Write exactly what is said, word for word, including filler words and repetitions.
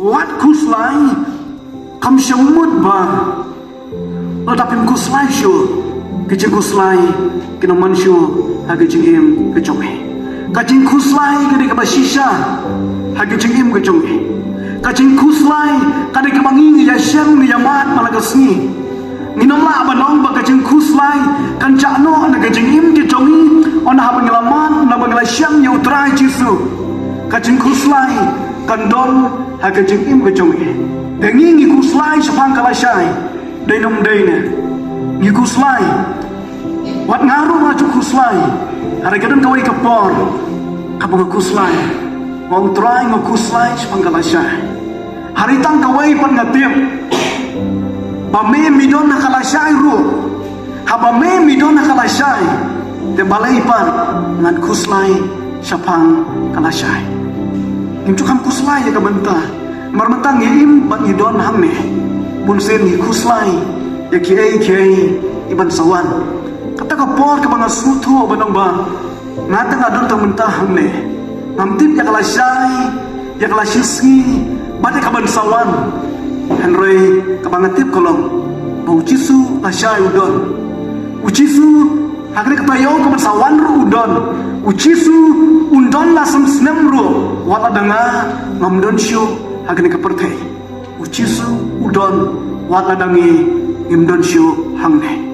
Wat khuslai, kam shym mut ba lada phim khuslai shuh, ki jingkhuslai kin ym man shuh ha ki jingim ki jong ngi. Ka jingkhuslai ka dei kaba shisha ha ki jingim ki jong ngi. Ka jingkhuslai ka dei kaba ngi ngi ïashem ngi ïamad man la ka sngi. Ngin ym lah ban ong ba ka jingkhuslai kan jah noh na ka jingim ki jong ngi, ynda haba ngi la mad, ynda haba ngi la shem ïa U Trai Jisu. Ka jingkhuslai kan don ha ka jingim ka jong ngi. Te ngi ngi khuslai shaphang ka lashai, dei ne ym dei ne? Ngi khuslai. Wat nga ruh nga ju khuslai. Hynrei ka don kawei ka por kaba nga khuslai. Nga ong, Trai, nga khuslai shaphang ka lashai. Hynrei tang kawei pat nga tip, ba me me don ha ka lashai ruh. Haba me me don ha ka lashai, te balei pat ngan khuslai shaphang ka lashai? Ngim ju kham khuslai ïa ka bynta, namar mynta ngi im bad ngi don hangne. Bunsien ngi khuslai ïa kiei kiei kiban sa wan. Kata ka por kaba nga sngewthuh ban ong ba nga te nga don tang mynta hangne, ngam tip ïa ka lashai, ïa ka lashisngi bad ïa kaban sa wan. Hynrei kaba nga tip ka long ba U Jisu lashai u don. U Jisu ha kane ka taïew kaban sa wan ruh u don. U Jisu un don la san snem ruh, wat lada nga ngam don shuh ha kane ka pyrthei. U Jisu u don wat lada ngi ngim don shuh hangne.